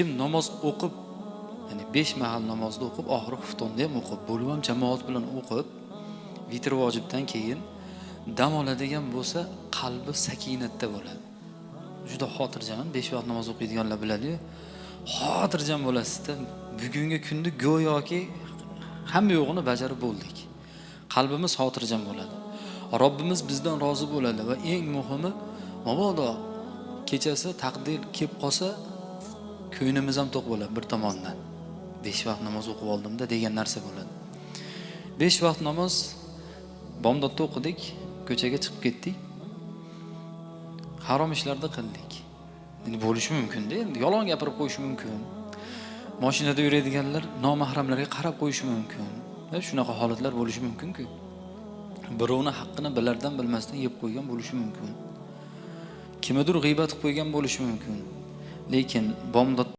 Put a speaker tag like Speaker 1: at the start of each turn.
Speaker 1: Kim namoz o'qib, ya'ni 5 mahal namozni o'qib, oxiri xuftonda ham o'qib, bo'lib ham jamoat bilan o'qib, vitr vojibdan keyin dam oladigan bo'lsa, qalbi sakinatda bo'ladi. Juda xotirjam, 5 vaqt namoz o'qiydiganlar biladi-yu, xotirjam bo'lasizda. Bugungi kunni go'yoki hamma yo'g'ini bajarib bo'ldik. Qalbimiz xotirjam bo'ladi. Robbimiz bizdan rozi bo'ladi va eng muhimi, mabodo kechasi taqdir kelib qolsa, ko'nglimiz ham to'q bo'ladi bir tomondan. 5 vaqt namoz o'qib oldimda degan narsa bo'ladi. 5 vaqt namoz bomdodda o'qidik, ko'chaga chiqib ketdik. Harom ishlarni qildik. Endi bo'lishi mumkin-da, endi yolg'on gapirib qo'yishi mumkin. Mashinada yuradiganlar nomahramlarga qarab qo'yishi mumkin. Shunaqa holatlar bo'lishi mumkin-ku. Birovning haqqini bilardan bilmasdan yeb qo'ygan bo'lishi mumkin. Kimnidir g'iybat qilib qo'ygan bo'lishi mumkin. Lekin bomdod